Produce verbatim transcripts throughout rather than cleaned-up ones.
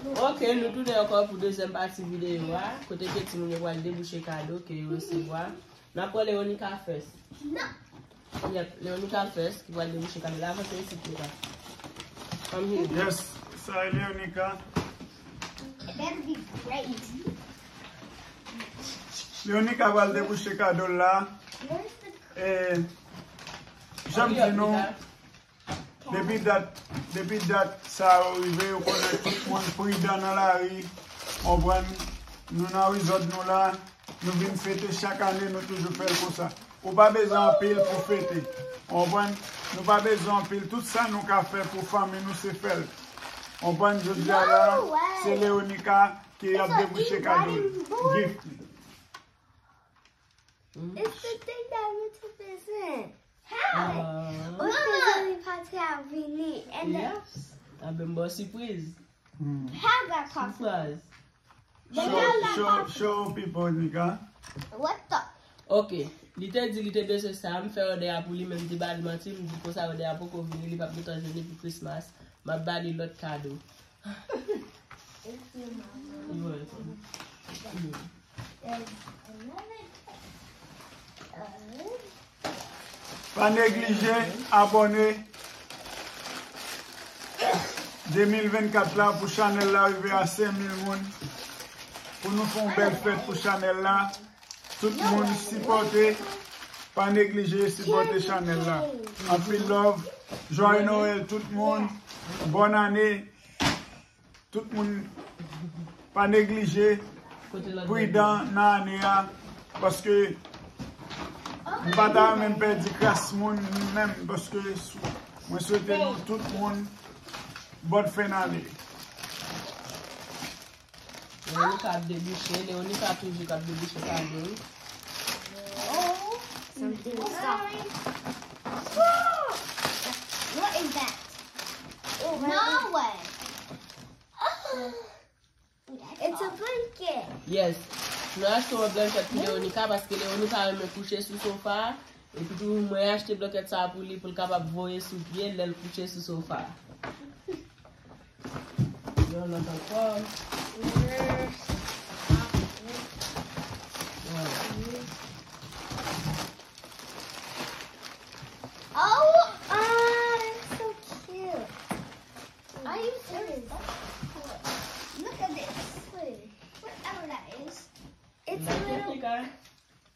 Ok, nou tounen ankò pou dezyèm pati videyo a, kote ke timoun yo pral debouche kado ke yo resevwa. N ap pran Leonica first. Yep, Leonica first ki pral debouche kado la. Avanse isit, Leonica. Come here. Yes, sa e Leonica. It better be great. Leonica pral debouche kado l la. Where's the E, jan m di nou, depi dat, depi dat sa yo rive, yo konnen tout moun pridan nan lari, konprann? Nou nan resort nou la, nou vin fete chak ane, nou toujou fè l konsa. Ou pa bezwen anpil pou fete, konprann? Nou pa bezwen anpil, tout sa nou ka fè pou fanmi nou, se fè l. Konprann? Jodi a la, se Leonica ki ap debouche kado l. Gift. It's the thing that went to prison. How? Mama. Mama. Pati a vini. And the Yes. Aben, m ba w sipriz. How that possible? Surprise. But Show, how that show, possible? Show people, nigga. What the? Ok. Li te di li te bezwen sa, m fè òdè a pou li, men m di ba li manti, m di konsa òdè a poko vini, li p ap gentan jwenn li pou Christmas. M ap ba li lòt kado. Thank you, Mama. You're welcome. Mm. There's another card. Pa neglije abòne de mil vennkat la pou chanèl la rive a senk mil moun. Pou nou fè yon bèl fèt pou chanèl la. Tout moun sipòte, pa neglije sipòte chanèl la. Anpil love. Joyeux Noël tout moun. Bòn ane. Tout moun pa neglije, pridan nan ane a, paske m pa ta renmen pèdi kras moun menm, paske mwen swete nou tout moun bòn fen ane. Leonica ap debouche, Leonica toujou k ap debouche kado. Oh, something is up. What is that? Oh, no way. It's a blanket. Yes. Nou achte yon blanket pou Leonica paske Leonica renmen kouche sou sofa. Epi tou, mwen achte blanket sa pou li pou l kapab voye sou pye l lè l kouche sou sofa. Yon lòt ankò. Vwala. Oh, ah, it's so cute. Are you serious? Look at this. Whatever that is. It's a little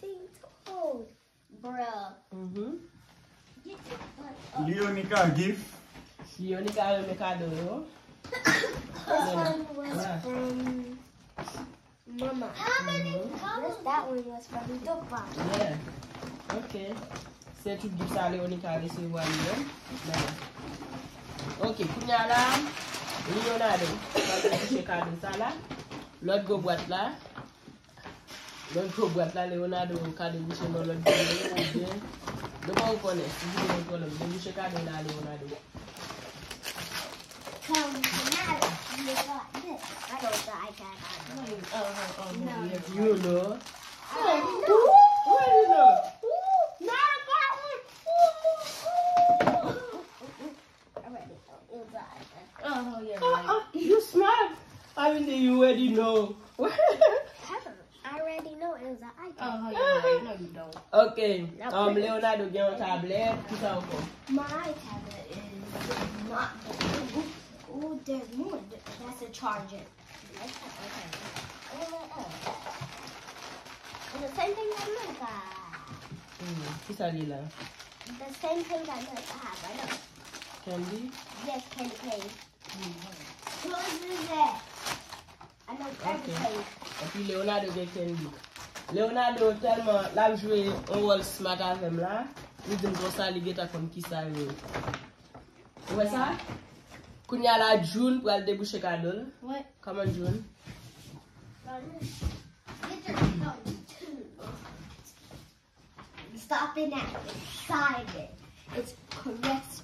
thing to hold. Bruh. Mhm. Get the fuck up. Leonica gift. Leonica renmen kado yo. This one was from Mama. How many colors? This, that one was from Dopa. Yeah. Ok. Se tout gift sa Leonica resevwa li menm. Mama. Ok, kounye a la, Leonardo. Sa se kado sa la. Lòt gwo bwat la. Lòt gwo bwat la, Leonardo ka debouche nan lòt videyo, oubyen nou pa konnen si videyo pran long. Debouche kado la, Leonardo. Come, now, you got this. I don't know, I got that. No, no, no, no, no. You know. I already know. Ooh, ooh, now I got one. Ooh, ooh, ooh. I already know it was an iPad. Oh, yeah, right. Uh, uh, you smart. I mean, you already know. I already know it was an iPad. Oh, yeah, right. No, you don't. Ok. Um, Leonardo gen yon tablet. Kisa ankò? My tablet is not the, ooh, ooh, there's more. That's a charger. And the same thing that America. Hmm, kisa li la? The same thing that America have, I know. Candy? Yes, candy cane. What is that? I know everything. Ok. Epi Leonardo gen candy. Leonardo tèlman l ap jwe yon wòl smart avè m la, li di m konsa li gentan konn kisa yo ye. Ou wè sa? Kounye a la, June pral debouche kado l. What? Come on, June. Get your phone too. Stop it now. Excited. It's Christmas.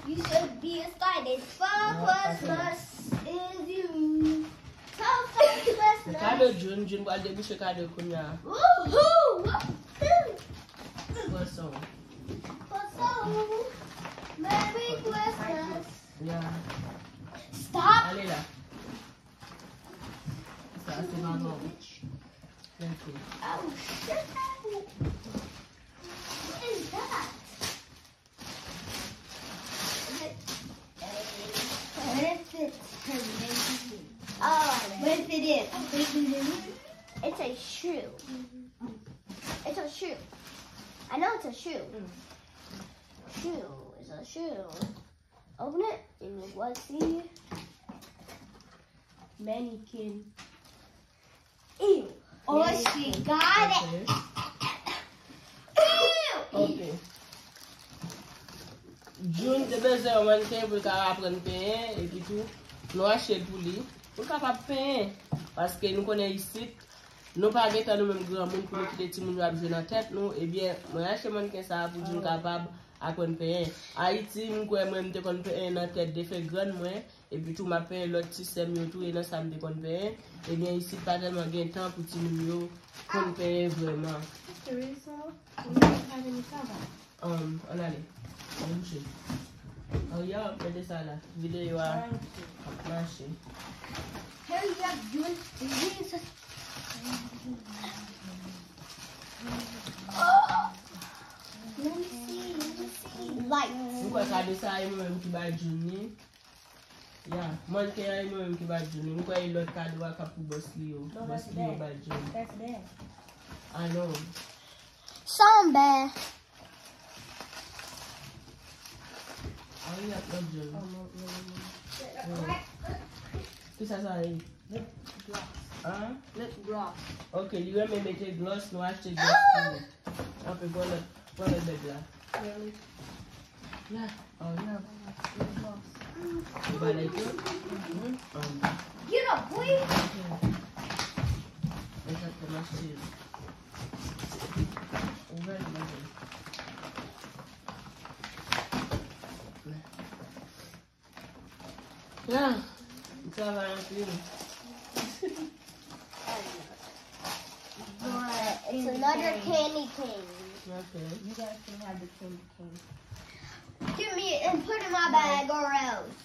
You should be excited for Christmas is you. So Christmas. Kado June, June pral debouche kado kounye a. Woohoo! Woohoo! What's up? What's up? Merry Christmas. Yeah. Stop. Ale la. Se pa nòmal. Thank you. Oh, shit. What is that? Is it, what if it's her name? Oh, what if it is? It's a shoe. It's a shoe. I know it's a shoe. Shoe is a shoe. Open it and you will see mannequin. Ew. Oh, she got it. Ew. Ok. June te bezwen yon mannken pou l ka aprann penyen, epi tou, nou achte l pou li, pou l kapab penyen. Paske nou konnen isit, nou pa gen tan nou menm granmoun pou nou kite timoun yo ap jwe nan tèt nou. Ebyen, mwen achte mannken sa a pou June kapab aprann penyen. Ayiti, m kwè mwen, m te konn penyen nan tèt defen grann mwen, epi tou m ap penyen lòt ti sè m yo tou, e nan sa m te konn penyen. Ebyen, isit pa tèlman gen tan pou timoun yo konn penyen vrèman. Teresa, we don't have any cover. Um, ann ale. Ann mouche. Hurry up, mete sa la. Videyo a ap mache. Hurry up, June. Let me see, let me see. Lights. M kwè kado sa a e mwen menm ki bay June li. Ya, mannken an e mwen menm ki bay June li. M kwè e lòt kado a k ap pou bòs li yo. Bòs li yo bay June. That's bad. I know. Sanbè. Hurry up, lòt June. Kisa sa ye? Lip gloss. An? Lip gloss. Ok, li renmen mete gloss, nou achte gloss pou li. Anpe, pran lòt, pran lòt bèg la. Really? Yeah, oh yeah. Lip gloss. You buy like it? Mm-hmm. Um, Get up, boy! Exactement, achte. Ouvè l, ouvè l. Ah, m travay anpil. It's another candy cane. Ok. You guys can have the candy cane. Give me it and put it in my bag or else.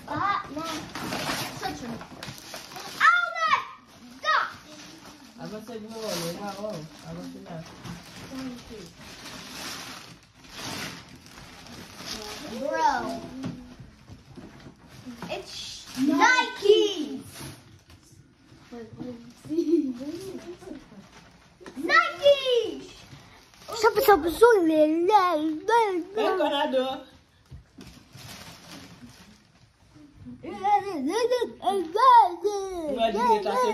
Stop now. Touch me. Oh my gosh. Avanse pou mwen, mwen pa wè w. Avanse la. Thank you. Bro. It's Nike. Nike. Sapu, sapu, sou le, le, le, le. Hey, Konado. Mwen di ke ta se.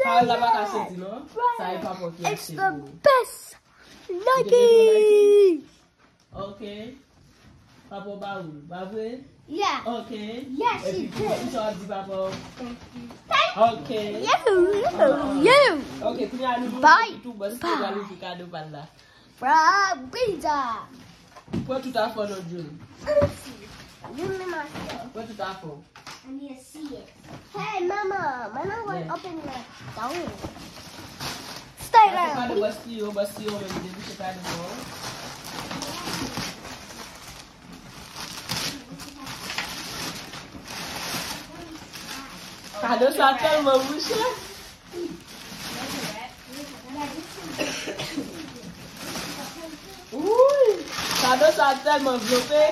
Pawòl la pa ka soti non. Sa e papa w ki achte pou ou. Nike. Ok. Papa w ba ou l, pa vre? Yeah. Ok. Yes, she did. Epi kisa w ap di papa w? Thank you. Ok. Yeah, yeah, yeah. Ok, kounye a nou tou bòs ki pral ouvri kado pa l la. Bro, pizza. Pran tout afè w non, June. Let me see. You and myself. Pran tout afè w. I need to see it. Hey, mama, mama, want to open the door. Stay there. Sa se kado bòs li yo, bòs li yo menm, depi se kado pou ou. Kado sa tèlman mouche. Wouy! Kado sa tèlman vlope.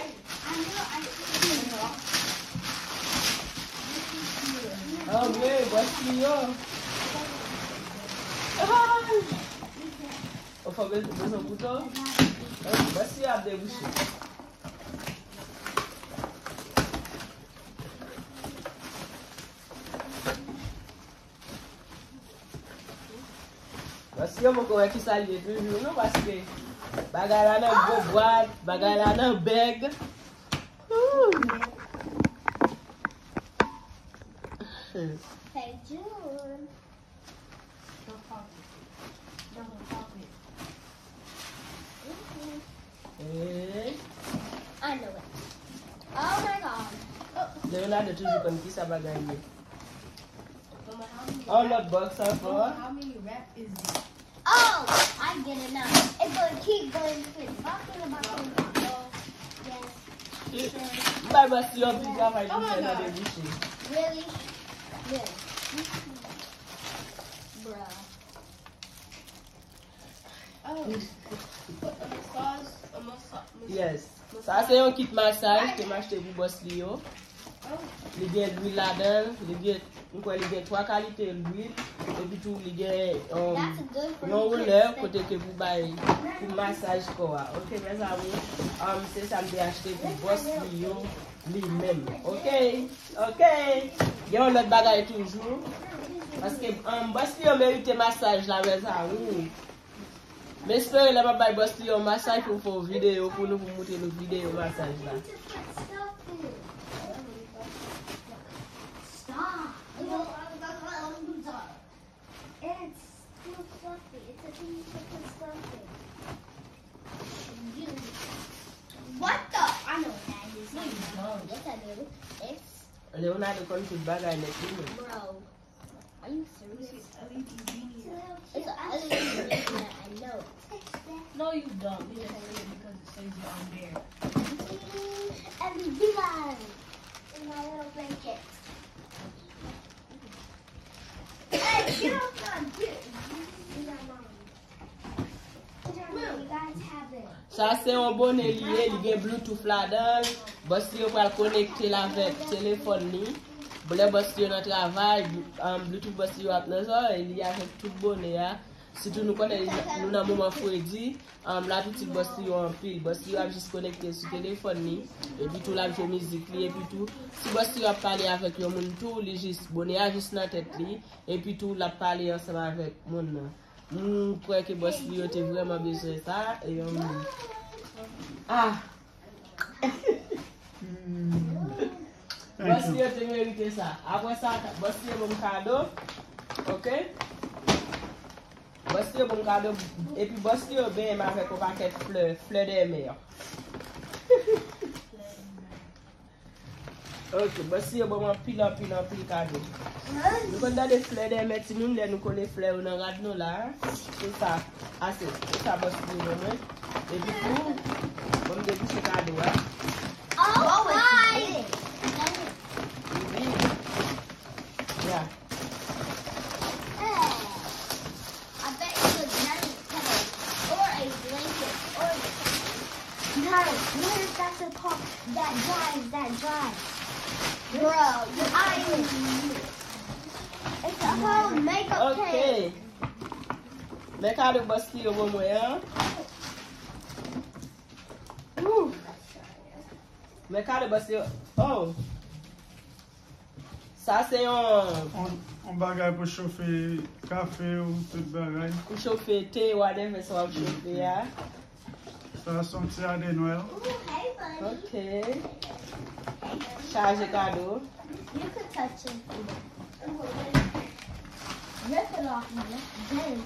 Anmwey, bòs li yo. Ay! Ou fò bezwen, bezwen kouto? Ay, bòs li yo ap debouche. Bon, si yo poko wè kisa l ye toujou, non, paske bagay la nan gwo bwat, bagay la nan bèg. Ooh. Hey, June. Don't pop it. Don't pop it. Hey. I know it. Oh my God. Oh. Leonardo toujou konn kisa bagay ye. Mama, how many Oh, wrap- lòt bòks ankò. Mama, how many wrap is this? Oh, I get it now. It's gonna keep going to the bottom, the bottom, the bottom. Yes. M bay bòs li anpil travay pou fè nan debouche. Really? Yeah. Bruh. Oh. Put the massage, a massage. Yes. Sa se yon kit masaj ke m achte pou bòs li yo. Li gen lwil ladan l, li gen, m kwè li gen twa kalite lwil, epi tou li gen, um, yon woulè kote ke pou bay, pou masaj kò a. Ok, mezanmi, um, se sa m te achte pou bòs li yo, li menm. Ok, ok. Gen yon lòt bagay toujou. Paske, um, bòs li yo merite masaj la, mezanmi. M espere lè m ap bay bòs li yon masaj pou m fè yon videyo pou nou, pou m montre nou videyo masaj la. Stop. It's too fluffy. It's a too fluffy. You. What the? I know what that is. No, you don't. Yes, I do. It's Leonardo konn tout bagay nèt li menm. Bro. Are you serious? It's an L E D genie. I know. No, you don't. You just say it because it says you're on there. L E D guy. In my little blanket. Hey, get off my dick. Sa se yon bone li ye, li gen Bluetooth ladan l. Bòs li yo pral konekte l avèk telefòn li. Lè bòs li yo nan travay, um, Bluetooth bòs li yo ap nan zòrèy li avèk tout bone a. Sitou nou konnen nou nan moman fredi, um, l ap itil bòs li yo anpil. Bòs li yo ap jis konekte sou telefòn li, epi tou l ap jwe mizik li, epi tou, si bòs li yo ap pale avèk yon moun tou, li jis, bone a jis nan tèt li, epi tou l ap pale ansanm avèk moun nan. M kwè ke bòs li yo te vrèman bezwen sa. E, um, ah! Bòs li yo te merite sa. Apre sa, bòs li yo ban m kado. Ok? Bòs li yo ban m kado. Epi bòs li yo benyen m avèk yon pakèt flè, flè dè mè. Ok, bòs li yo ban m anpil, anpil, anpil kado. Nou konn tande flè dè mè timoun lè nou kole flè yo nan rad nou la. Se sa, ase, se sa bòs li yo ban mwen. Epi tou, ban m debouche kado a. Oh my! Yeah. I bet it's a giant pillow or a blanket or something. Guys, what if that's a pump that dries, that dries? Bro, I It's a whole makeup kit. Ok. Men kado bòs li yo ban mwen an. Ooh. Men kado bòs li yo. Oh. Sa se yon On, on bagay pou chofe kafe ou tout bagay. Pou chofe te, whatever sa w ap chofe a. Sa se yon ti adenwèl. Ok. Chaje kado. You could touch it. Rip it off, man. Then,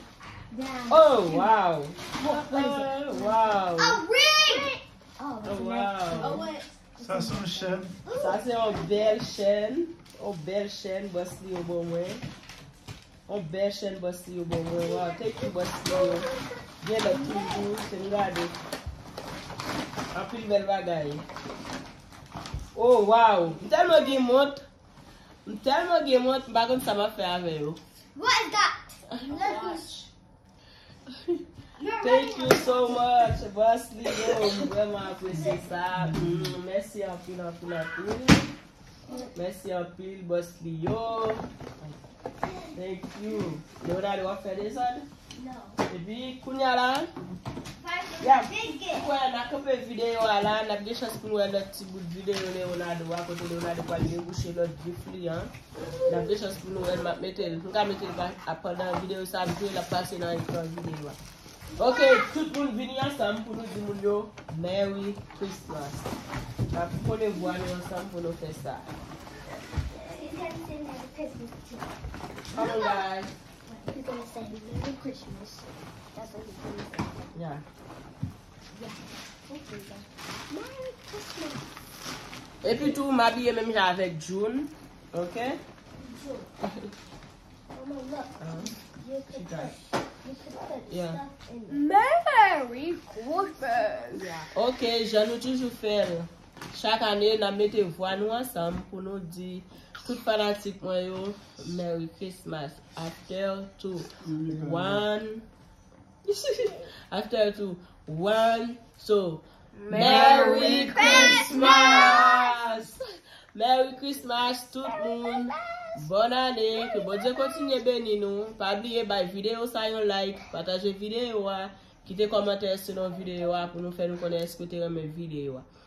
then Oh, wow. What, what is it? Oh, wow. A ring! Oh, it's a necklace. Oh, wow. Oh, wait. Sa se yon chèn. Sa se yon bèl chèn. Yon bèl chèn, bòs li yo ban mwen. Yon bèl chèn bòs li yo ban mwen. Wow, thank you, bòs li yo. Gen lòt toujou, se m gade. Anpil bèl bagay. Oh, wow. M tèlman gen mont. M tèlman gen mont, m pa konn sa m ap fè avè yo. What is that? Let me sh- Thank you so much, bòs li yo. M vrèman apresye sa. Mm, mèsi anpil, anpil, anpil. Mèsi anpil, bòs li yo. Thank you. Leonardo, w ap fè dezòd? No. Epi, kounye a la, Five yap, big gift. Ou kwè n a kanpe videyo a la, n ap gen chans pou n wè lòt ti bout videyo Leonardo a, kote Leonardo pral debouche lòt gift li an. N ap gen chans pou nou wè l, m ap mete l. M ka mete l pa, a, pandan videyo sa ap jwe, l ap pase nan ekran videyo a. Ok, tout moun vini ansanm pou nou di moun yo Merry Christmas. N ap kole vwa nou ansanm pou nou fè sa. He's gonna say Merry Christmas too. Come on, guys. He's gonna say Merry Christmas. That's what he's gonna say. Yeah. Yeah. Okay, yeah. Merry Christmas. Epi tou, m abiye menm jan avèk June. Ok? June. Mama, look. Uh-huh. You could put, you could put stuff in there. Merry Christmas. Yeah. Ok, jan nou toujou fè l. Chak ane, n ap mete vwa nou ansanm pou nou di tout fanatik mwen yo, Merry Christmas. After two, one. After two, one. So, Merry Christmas! Merry Christmas, tout moun! Bòn ane! Ke Bondye kontinye beni nou. Pa bliye bay videyo sa yon like, pataje videyo a, kite kòmantè selon videyo a pou nou fè nou konnen èske w te renmen videyo a.